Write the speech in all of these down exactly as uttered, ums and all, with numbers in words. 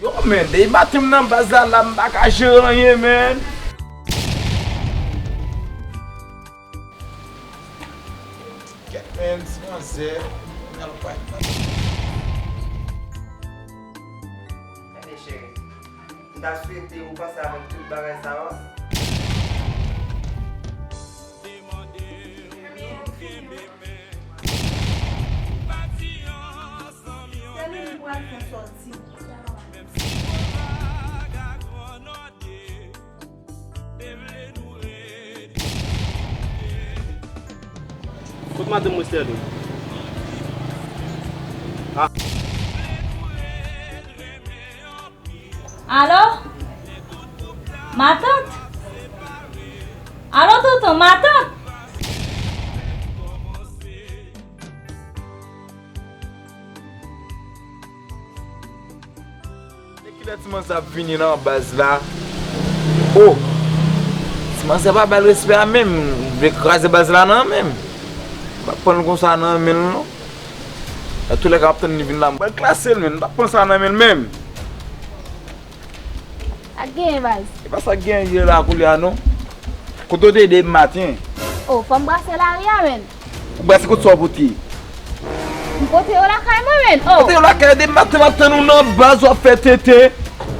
Yo, men, depi maten m nan baz la, la, m pa ka jere anyen, men. Kèt, men, ti manzè, nan l pa. Tande, cheri. M ta swete ou panse avèk tout bagay sa yo. Sèl ou li pral fè sòti. Kot madanm mwen Sterling? Ah. Alo? Matant? Alo, tonton, matant? Men kilè ti manzè ap vini nan baz la? Oh! Ti manzè pa ba l respè a menm, li vle kraze baz la nan men m. M pa pran l konsa nan men l non. Nan toulèka m ap tann li vin la, m pral klase l, men m pa pran sa nan men l menm. Sa k genyen, baz? E pa sa k genyen ye la koulye a non. Kote w te ye depi maten? Oh, fò m brase lari a, menn. Ou brase kote sa w pote? M pote yo lakay mwen, menn. Oh. Pote yo lakay, depi maten m ap tann ou nan baz w ap fè tenten.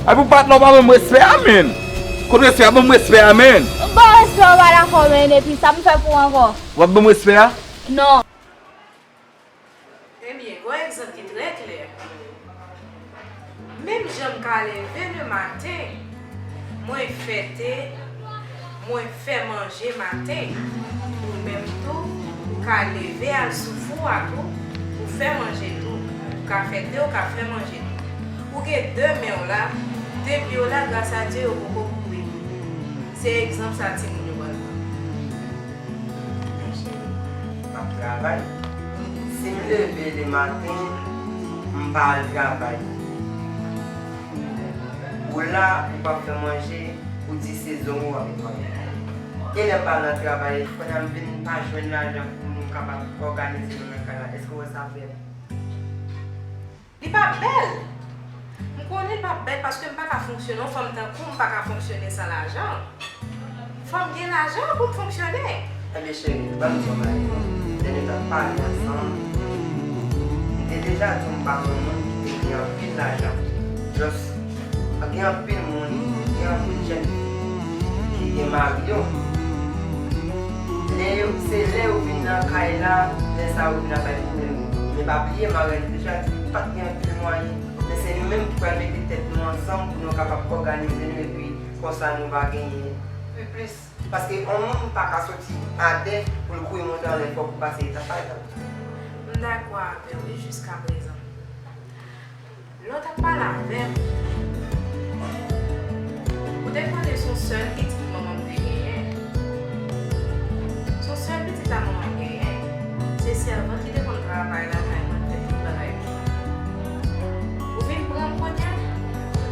Epi w pa t la, w pa ban m respè a, menn. Kote respè a? Ban m respè a, menn. M ba w respè, w pa dakò, menn, epi sa m fè pou w ankò? W ap ban m respè a? Non. Ebyen, gon egzanp ki trè klè. Menm jan m ka leve le maten, mwen fè te, mwen fè manje maten, ou menm tou, ou ka leve al sou fou a tou, ou fè manje tou. Ou ka fè te, ou ka fè manje tou. Ou gen de men w la, de pye w la, gras a Dye, yo poko kouri. Se egzanp sa timoun yo pral pran. Men cheri, m ap travay. Si m leve le maten, m pa al travay, ou la, ou p ap fè manje, ou di se zòrèy w ap netwaye. E lè m pa al nan travay, kounye a m vin pa jwenn lajan pou nou kapab òganize nou nan kay la. Èske w wè sa fè? Li pa bèl. M konnen li pa bèl paske m pa ka fonksyone. Yon fanm tankou m pa ka fonksyone san lajan. Fò m gen lajan pou m fonksyone. Ebyen, cheri, ban m di w yon bagay. Lè nou t ap pale ansanm, m te deja di w m pa yon moun ki te gen anpil lajan. Just, gen anpil moun, gen anpil jèn fi ki gen mari yo. Lè yo, se lè yo vin nan kay la, lè sa yo vin ap bay pwoblèm. Men pa bliye, marèn deja di li pa t gen anpil mwayen. Men se nou menm ki pral mete tèt nou ansanm pou nou kapab òganize nou epi konsa nou va genyen pi plis. Paske yon moun pa ka soti atè pou l kouri monte anlè, fòk ou pase etap pa etap. M dakò avè w wi jiskaprezan. Lè w t ap pale avè m, ou te konnen se yon sèl pitit manman m te genyen. Se yon sèl pitit la manman m genyen. Se sèvant ki te konn travay lakay mwen, fè tout bagay pou mwen. Ou vin pran m kounye a,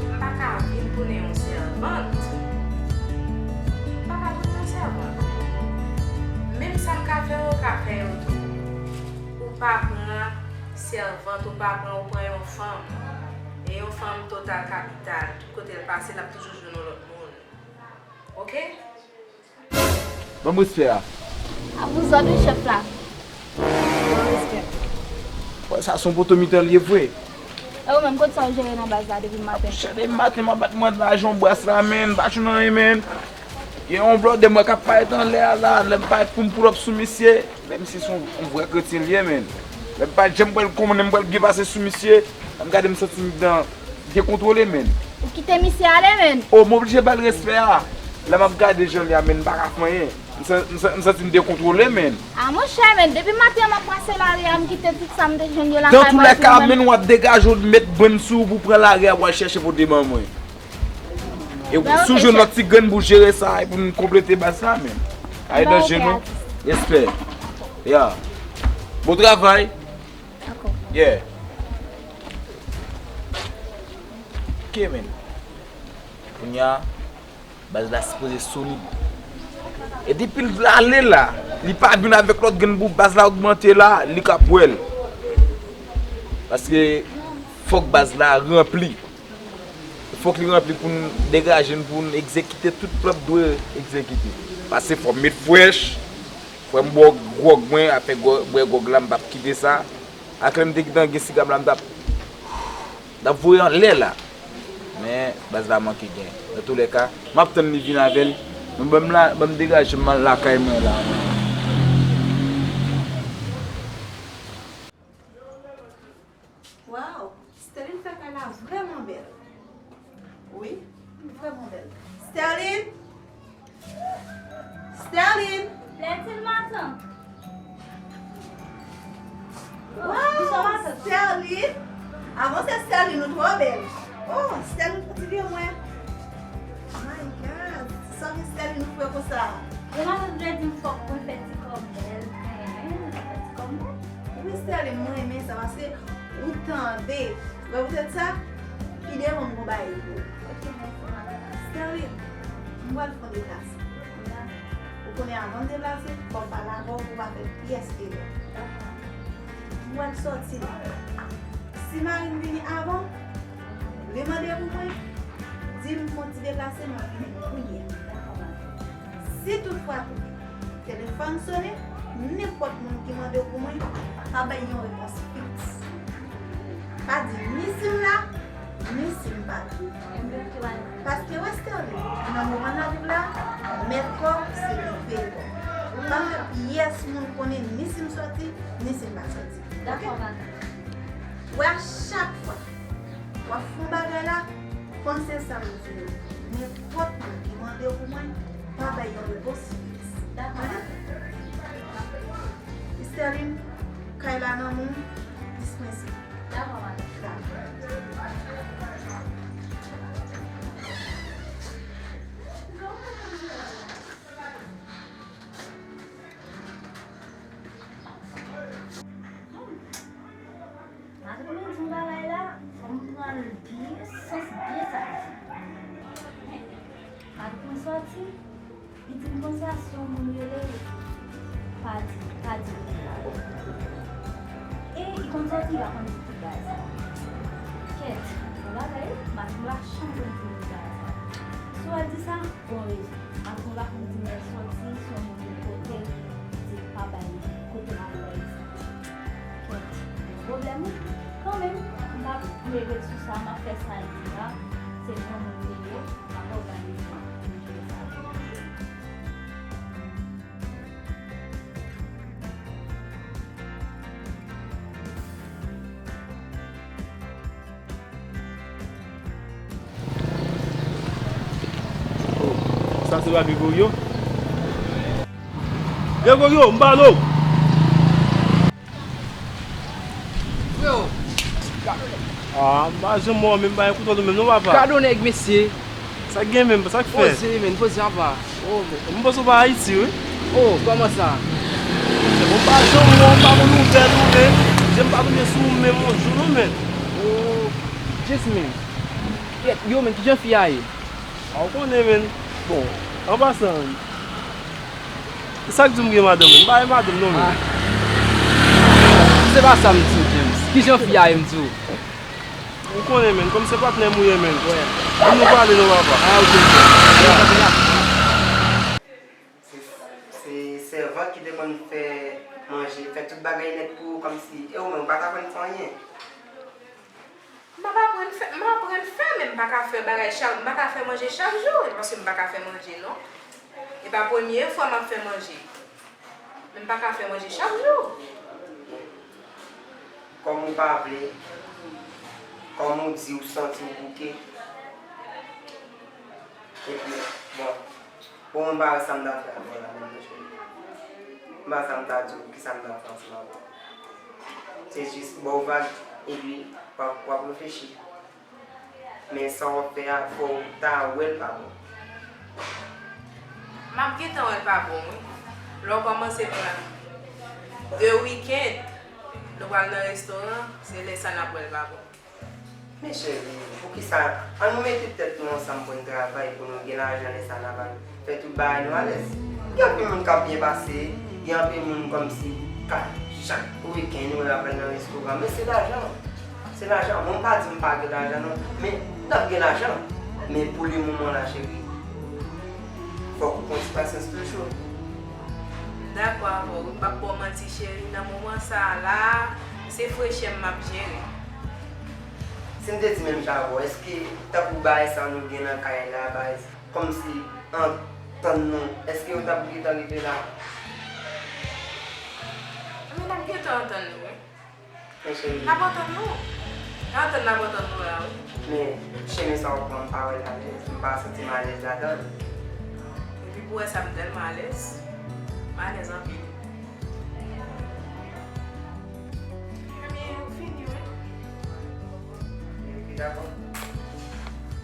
m pa ka vin tounen yon sèvant. M pa ka tounen yon sèvant. Menm sa m ka fè yo, ou ka fè yo tou. Ou pa pran sèvant, ou pa pran, ou pran yon fanm. E yon fanm total kapital. Tout kote l pase, l ap toujou jwenn yon lòt moun. Oke? Ban m respè a. A pou zòd wi, chèf la. Ban respè. Wè, sa se yon poto mitan l ye vre. E ou menm, kote sa w jere nan baz la depi maten? Chè, depi maten, m ap bat mwen lajan bras la, menn. M pa jwenn anyen, menn. Gen yon blòdè m wè k ap parèt anlè a la. Lè m parèt pou m pull up sou misye, menm si se yon, yon vrè kretyen l ye, menn. Lè m parèt, jan m pral, kòman m pral byen pase sou misye, lè m gade m santi m nan dekontwole, menn. Ou kite misye ale, menn. O, m oblije ba l respè a. Lè m ap gade jan l ye a, menn, m pa ka fè anyen. M san-, m san-, m santi m dekontwole, menn. A, monchè, menn, depi maten an m ap brase lari a, m kite tout sa m te jwenn yo lakay mwen pou mwen. Dans tous les cas, menn, w ap degaje w, met brenn sou ou pou pran lari a, pou al chèche pote ban mwen. E si w jwenn lòt ti grenn pou jere sa, e pou n konplete baz sa, menn. Ay, danje nou. Respè. Ya. Bon travay. Yeah. Ok, menn. Kounye a, baz la sipoze solid. E depi l ale la, li pa vin avèk lòt grenn pou baz la ogmante la, li ka pwèl. Paske fòk baz la ranpli. Fòk li ranpli pou n degaje n, pou n egzekite tout plan k dwe egzekite. Pase fò m met frèch, fò m bwè gwòg mwen, apre gwò- bwè gwòg la, m p ap kite sa. Ak lè m te gentan gen siga m la, m t ap, m t ap voye anlè la. Men, baz la manke gen. Nan toulèka, m ap tann li vin avè l. Men ban m la, ban m degaje m al lakay mwen la. Waw, Sterline fè kay la vrèman bèl. Wi, vrèman bèl. Sterline! Sterline! Lètil matan. Waw, Sterline! Avanse Sterline, ou twò bèl. Oh, Sterline, fè ti vye mwen. My God, sa gen Sterline, ou fè konsa. Yo matant vle di m fòk mwen fè ti kò m bèl. Fè ti kò m bèl. Wi, Sterline, mwen renmen sa, paske ou tande. Wè poutèt sa, pi devan m gon bagay pou ou. Sterline, m pral fè yon deplase. Ou konnen avan m deplase, fò m pale avè w pou w pa fè pyès erè. M pral sòti la. Si mari m vini avan, li mande pou mwen, di l m fè yon ti deplase, m ap vini kounye a. Si toutfwa tou, telefòn sonnen, nenpòt moun ki mande w pou mwen, pa bay yon repons fiks. Pa di ni si m la, ni si m pa la. Paske Westerlie, nan moman n ap viv la, mèt kò, se li k peye kò. Pa fè pyès moun konnen ni si m sòti, ni si m pa sòti. Dakò, madanm. Wè, a chak fwa w ap fè yon bagay la, panse sa m di yo. Nenpòt moun ki mande w pou mwen, pa bay yon repons fiks. Dakò, madanm. Tande? Sterline, kay la nan men w, disponib. Dakò, madanm. Dakò. Madanm, mwen di yon bagay la, fò m pran l byen, sans byen sa l di. Madanm, mwen sòti, li di m konsa si yon moun rele, pa di, pa di l. E li konn sòti, li pa konn di tout bagay sa. Kèt, yon bagay, madanm la chanm konn di m tout bagay sa. Si w al di sa, bon rezon. Madanm la konn di m lè l sòti, si yon moun rele kote, di pa bay kote m al bay sa. Kèt, gen pwoblèm wi. Kanmenm, m ap leve sou sa, m ap fè sa l di la. Se granmoun li ye, m ap òganize m pou m jere sa pou li. Sa se pa Gregorio? Gregorio, m pale w! Freo! Ah, m pa janm wè w menm, m pa gen kontwòl ou menm non, papa. Gade yon nèg, mesye. Sa k gen menm, sa k fèt? Poze, men, poze apa. Oh, men. M panse w pa Ayiti, wi. Oh, kòman sa? Se bon, m pa janm wè w, m pa konn nouvèl ou, men. Je m pa tonbe sou ou menm yon jou, non, men. Oh, jis menm. Kèt, yo, men, kijan fi a ye? A, ou konnen, men. Bon, an pasan, sa k di w m gen madanm, men? M pa gen madanm, non, men. Ah. Se pa sa m di w, James. Kijan fi a ye, m di w? Ou konnen, men, kòm se patnè m ou ye, men. Wè. Ann nou pale non, papa. Ah, ok, ok. Se, se sèvant ki te konn fè manje, fè tout bagay nèt pou ou, kòmsi, e ou menm, ou pa t aprann fè anyen. M ap aprann fè, m aprann fè, men m pa ka fè bagay chak, m pa ka fè manje chak jou, e paske m pa ka fè manje, non. E pa premye fwa m ap fè manje. Men m pa ka fè manje chak jou. Kòm ou pa vle, kòm ou di ou santi w bouke. Epi, bon, bon, m pa wè sa m ta fè avè w la menm, monchè. M pa wè sa m ta di w, kisa m ta fè ansanm avè w. Se jis ba w vag, epi w ap, w ap reflechi. Men sa w ap fè a, fò w ta wè l pa bon. M ap gentan wè l pa bon, wi. Lè w kòmanse pran de weekend, nou pral nan restoran, se lè sa n ap wè l pa bon. Men cheri, poukisa, ann nou mete tèt nou ansanm pou n travay, pou nou gen lajan, lè sa n ap al fè tout bagay nou alèz. Gen anpil moun k ap byen pase, gen anpil moun kòmsi ka, chak weekend yo ap al nan restoran, men se lajan. Se lajan. Mwen m pa di m pa gen lajan non, men N ap gen lajan, men pou lemoman la, cheri, fòk ou pran ti pasyans toujou. M dakò avè w wi, m p ap ba w manti, cheri, nan moman sa a la, se frechè m m ap jere. Si m te di menm jan avè w, èske tankou bagay sa nou gen nan kay la, baz, kòmsi antann nou, èske yo t ap gentan rive la? Men n ap gentan antann nou wi. Men cheri. N ap antann nou. N ap antann, n ap antann nou la wi. Men chemen sa w pran, m pa wè l alèz. M pa santi m alèz ladan l. Epi pou wè sa, m tèlman alèz. M alèz anpil. Ebyen, ou fini wi. Ok, dakò.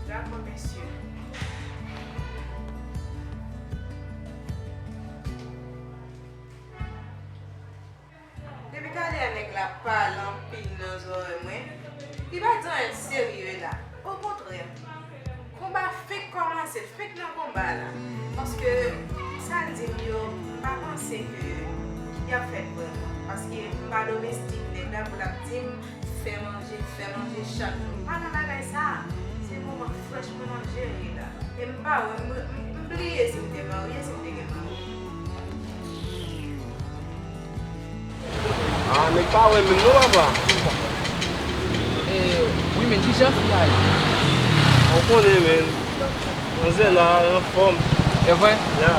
Dakò, mesye. Depi talè a nèg la pale anpil nan zòrèy mwen. Li pa di anyen serye la. Okontrè, konba fenk kòmanse, l fenk nan konba la. Paske sa l di m yo, m pa panse ke y ap fè l vrèman. Paske m pa domestik nèg la pou l ap di m fè manje, fè manje chak jou. M pa nan bagay sa a. Se moman frèch mwen m ap jere la. E m pa wè, m, m, m bliye si m te marye, si m te gen mari. Ah, nèg pa wè menm non, papa. Eh, wi, men kijan fi a ye? Ou konnen, men. Manzè la, anfòm. E vre? Ya.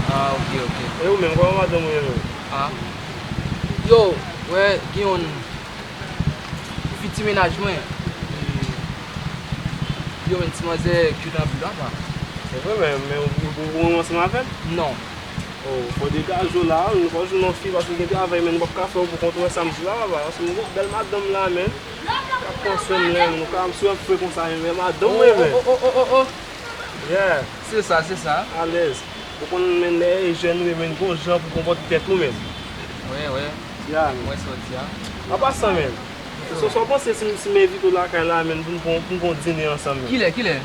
Ah, ok, ok. E ou menm, kòman madanm ou ye menm? Ah. Yo, wè, gen yon fiti mennaj mwen. Yo, men ti manzè cute anpil, papa. Se vre, men, men ou, ou, ou ansanm avè l? Non. Oh, fò degaje w la, nou pa jwenn yon fi, paske gen travay, men nou p ap ka fè w pou kont ou, wè sa m di la, papa. Paske m gen bèl madanm la, men. K ap pran swen m, men, nou ka, m sou fre konsa, men, men madanm mwen, men. Oh, oh, oh, oh, oh, oh. Yeah. Se sa, se sa. Alèz. Ou konn, men, lè jèn ou ye, men, gon jan pou konpòte tèt ou, men. Wè, wè. Yeah, men. Mwen soti a. An pasan, men. Se sa w panse si m, si m envite w lakay la, men, pou n, pou n, pou n pran dine ansanm, men. Kilè, kilè?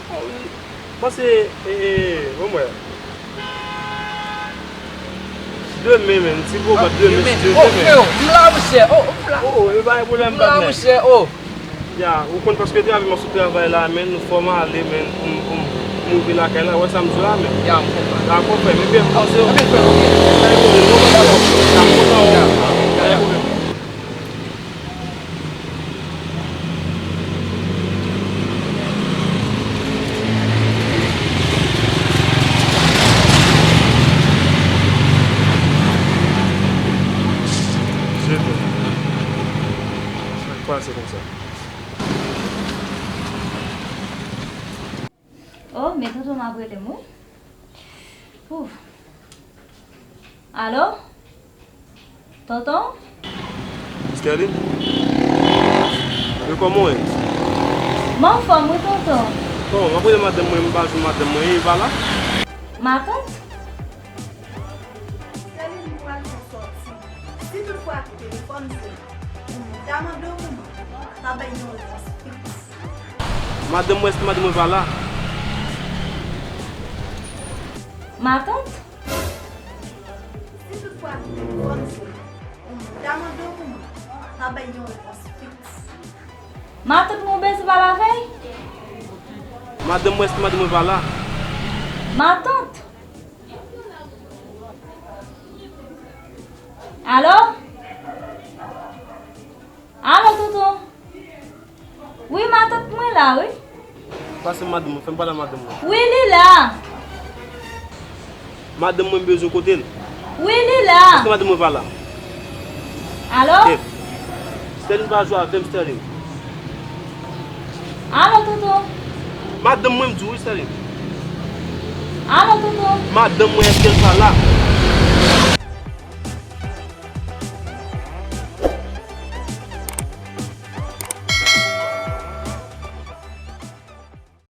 Bon, m panse, e, e, bon, mwen. Demen, men, ti bo bat demen, si Dye vle, men. Oh, freo, m la, monchè. Oh, m la. Oh, oh, e pa gen pwoblèm, patnè. M la, monchè, oh. Ya, ou konn paske te avè m sou travay la, men, nou fò m ale, men, pou m, pou m, pou m rive lakay la, wè sa m di w la, men. Ya, m konprann. Dakò, frè m, ebyen, m panse. Ebyen, frè m, ok. Pa gen pwoblèm, non, patnè. Ya, m kontan, wi. Ya, pa gen pwoblèm. Sa k pase konsa? Oh, men tonton m ap rele m, wi. Ouf. Alo? Tonton? Sterline? Wi, kòman w ye? M anfòm, wi, tonton. Bon, m ap rele madanm mwen, m pa jwenn madanm mwen, e, li pa la? Matant? Sterline, m pral fè w sòti. Si toutfwa ke telefòn sone, ou ta mande w pou mwen, m ap bay yon repons fiks. Madanm mwen, èske madanm mwen pa la? Matant? Si toutfwa ke telefòn sone, ou ta mande w pou mwen, m ap bay yon repons fiks. Matant mwen, ou bezwen pale avè l? Madanm mwen, èske madanm mwen pa la? Matant? Alo? Alo, tonton? Wi, matant mwen la, wi. Pase madanm mwen, fè m pale a madanm mwen. Wi, li la. Madanm mwen, m bezwen kote l. Wi, li la. Èske madanm mwen pa la? Alo? Sterline, pa jwe avè m, Sterline. Alo, tonton? Madanm mwen, m di w, wi, Sterline. Alo, tonton? Madanm mwen, èske l pa la?